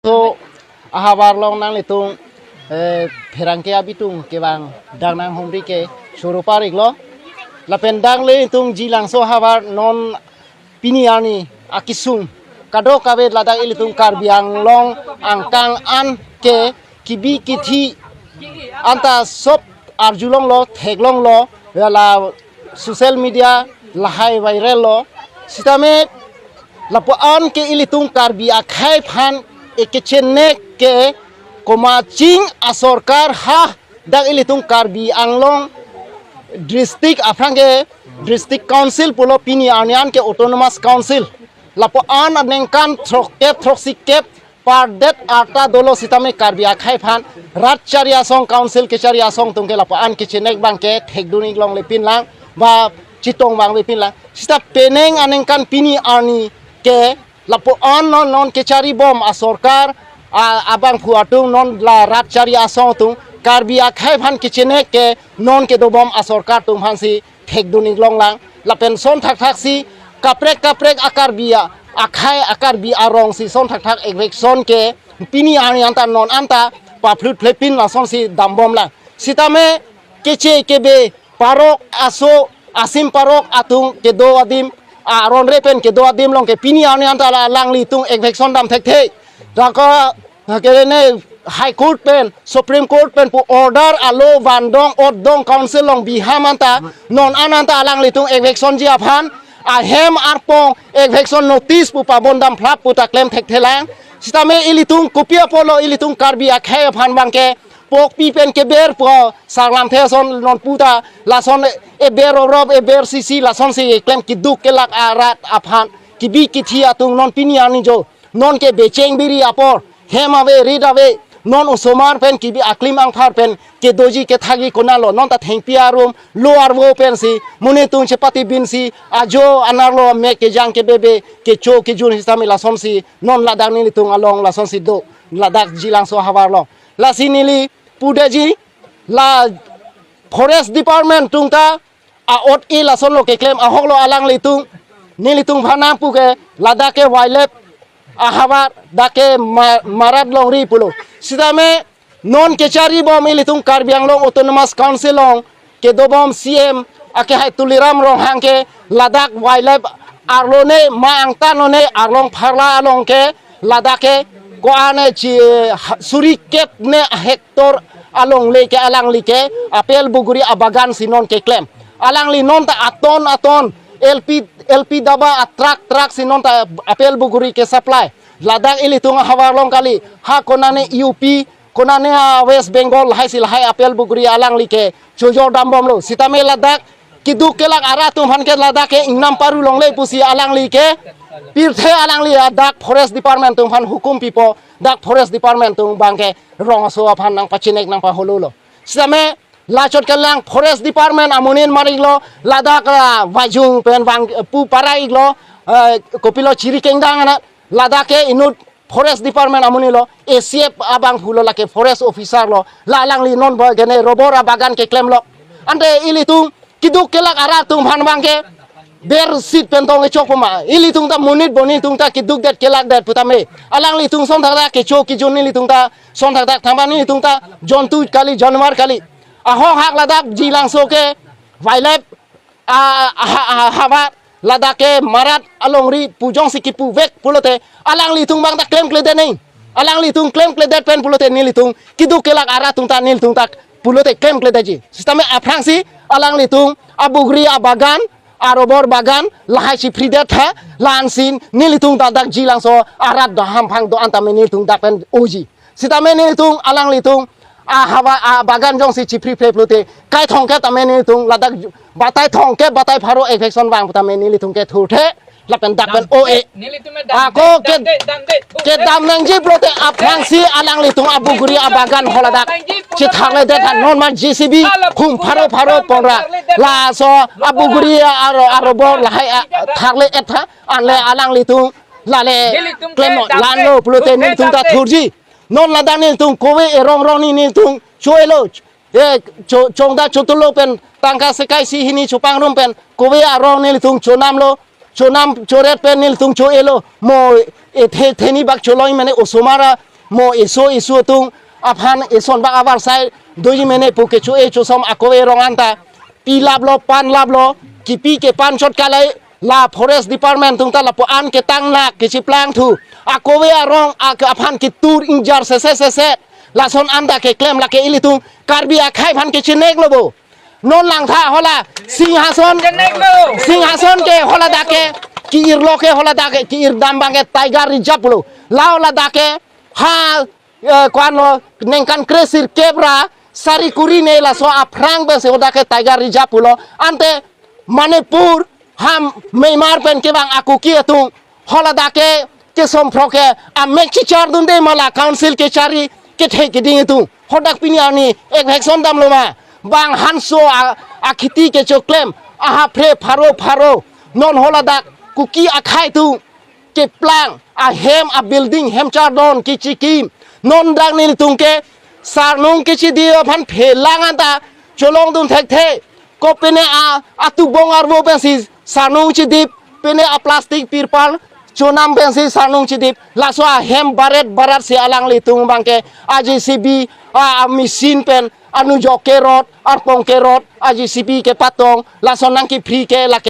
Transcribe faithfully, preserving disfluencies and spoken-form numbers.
So ahavar along nanglitum eh, pherangke abitung kevang dang nanghumri ke choro pariklo. Lapen nanglitum Jilangso ahavar non pini arni akesung kadokave ladak ilitum Karbi Anglong angkang an ke kebi kethe anta sob arjulonglo, theklonglo, la social media lahai viral lo. Sitame lapu-an ke ilitum Karbi akhei aphan ekechenek ke komat ching asorkar ha dak ilitum Karbi Anglong district aphrang ke district council pulo, pini arni an ke autonomous council. Lapu-an aningkan throkkep throksi kep pardet arta dolo sitame Karbi akhei aphan rat chari asong, council kechari asong atum ke lapu-an kechenek abang ke thekdun-ik longle pinlang ba chetong abang ave pinlang. Sita penang aningkan pini arni ke lapu-an non non kechari bom asorkar a- abangphu atum, non la rat chari asong atum Karbi akhei aphan kechenek ke non kedobom asorkar atum aphansi thekdun-ik longlang. Lapen ason thakthaksi kaprek kaprek a-Karbi a- akhei, a-Karbi arongsi ason thakthak eviction ke pini arni anta non anta paphlut phlepin lasonsi dambomlang. Sitame keche kebe parok aso asim parok atum kedo adim, aron re pen kedo adim along ke pini arni anta la alanglitum eviction dam thekthe. Daka kerene High Court pen, Supreme Court pen pu order alo vandong otdong council along biham anta non an anta alanglitum eviction ji aphan ahem arpong eviction notice pu pabon dam phlap pu ta klem thekthelang. Sitame ilitum kopi apotlo ilitum Karbi akhei aphan abang ke pokpi pen keber pu sarlamthe ason non pu ta lason eber orop eber sisi lasonsi klem keduk kelak arat aphan kebi kethe atum non pini arni jo non ke becheng biri apor, hem ave, rit ave, non osomar pen kebi aklim angphar pen kedoji kethakji konatlo, non ta thengpi arum lo arvo pensi monit atum chepatibinsi ajo anerlo mek kejang kebebe kecho kejun sitame lasonsi non ladak nelitum along lasonsi do, ladak Jilangso ahavar along. Lasi neli pudetji la forest department atum ta a-ot-i lasonlo keklem, ahoklo alanglitum, nelitum aphan nangpu ke ladak ke wildlife ahavar, dak ke ma- marat longri pulo. Sitame non kechari bom ilitum Karbi Anglong Autonomous Council along kedobom C M akehai Tuliram Ronghang ke ladak wildlife arlo ne ma angtan lo ne arlong pharla along ke ladak ke ko-an ne chi ha- suri kep ne hektar alongle ke alangli ke apel buguri abagan si non keklem. Alangli non ta aton aton L P L P daba atrak trak si non ta apel buguri ke supply. Ladak ilitum ahavar along kali, ha konane U P, konane a West Bengal lahai si lahai apel buguri alangli ke chojor dambomlo. Sitame ladak keduk kelak arat atum aphan ke ladak ke ingnam paru longle pusi alangli ke pirthe alangli a dak forest department atum aphan hukum pipo, dak forest department atum abang ke rong aso aphan nangpachinek nangpaholo lo. Sitame lachot kelang forest department amonit mar-iklo, ladak la vajung pen vang pu para-iklo, eh, kopilo chiri kengdang anat, ladak ke inut forest department amonit lo, A C F abangphu lo, lake forest officer lo, la alangli non ba gene rubber abagan keklemlo. Ante ilitum keduk kelak arat atum aphan abang ke bersit pen tong echok poma. Ilitum ta monit boni tum ta keduk det kelak det putame, alanglitum ason thakthak kecho kejun nelitum ta ason thakthak thangba nelitum ta jontu kali, januar kali. Ahok hak ladak Jilangso ke wildlife a- a- a- ahavar, ladak ke marat alongri pu jongsi kepuvek pulote alanglitum abang ta klemkledet nang. Alanglitum klemkledet pen pulote nelitum keduk kelak arat atum ta nelitum ta pulote klemkledetji. Sitame aphrangsi alanglitum abuguri abagan, arubber bagan lahai chiphridet tha, la-ansi nelitum ta dak Jilangso arat daham phang do-an tame nelitum dak pen oji. Sitame nelitum alanglitum ahavar abagan jongsi chiphriphle pulote kaithong ke tame nelitum ladak batai thong ke batai pharo eviction vang putame nelitum ke thurthe lapen dak pen o-e. Nelitum me dam ako de, ke dam de, dam de, thurthe. Kedam nangji pulote aphrangsi alanglitum abuguri abagan holadak chethakledet tha, non ma J C B hum pharo pharo ponra, laso abuguri aro arubber lahai a- thakle-et tha, anle alanglitum lale nelitum ke klem dam de, lanlo pulote thurthe nelitum ta dam de. Thurji. Non ladak nelitum kove erong rong ni nelitum cho-elo. E cho- chongda chotolo pen tangka sekai isi hini chopangrum pen kove arong nelitum chonamlo. Chonam choret pen nelitum cho-elo. Mo e the- theni bak choloi mane osomar a Mo eso eso atum aphan eson bak avarsai doji mene pu kecho e chosom akove arong anta pilaplo, panlaplo, kipi kepan chot kalai, la forest department atum ta lapu-an ketang nak kechiplang thu. Akove arong ak-, aphan ketur ingjar sese sese. Lason anta keklem lake ilitum Karbi akhei aphan kechinek lo bo. Non langtha hala Singhason, Singhason ke hala dak ke, ki-irlo ke hala dak ke, ki-irdam abang ke Tiger Reserve lo. La hala dak ke, ha, eh, ko-an lo, ningkan kresirkep ra sari kuri ne laso aphrang pensi hala dak ke Tiger Reserve lo. Ante Manipur, ha Myanmar pen kevang a-Kuki atum, hala dak ke, kesomprok ke, amek chichar dunde ma la council kechari, kethe keding atum. Hadak pini arni, ek hekson damlo ma. Bang hanso a, akhiti kechoklem, ahapre pharo pharo. Non hala dak, Kuki akhei atum keplang, ahem, a-building, hem chardon, kechikim. Non dak nelitum ke, sarnung kechidip aphan phelang anta, cholong dun thekthe. Ko pine a, atubong arvo pensi sarnung chidip, pine a-plastic pirpal chonam pensi sarnung chidip. Laso ahem baret barat si alanglitum abang ke a-J C B, a, a-machine pen, anu jok kerot, arpong kerot, a-J C B kepatong, laso nangkepri ke lake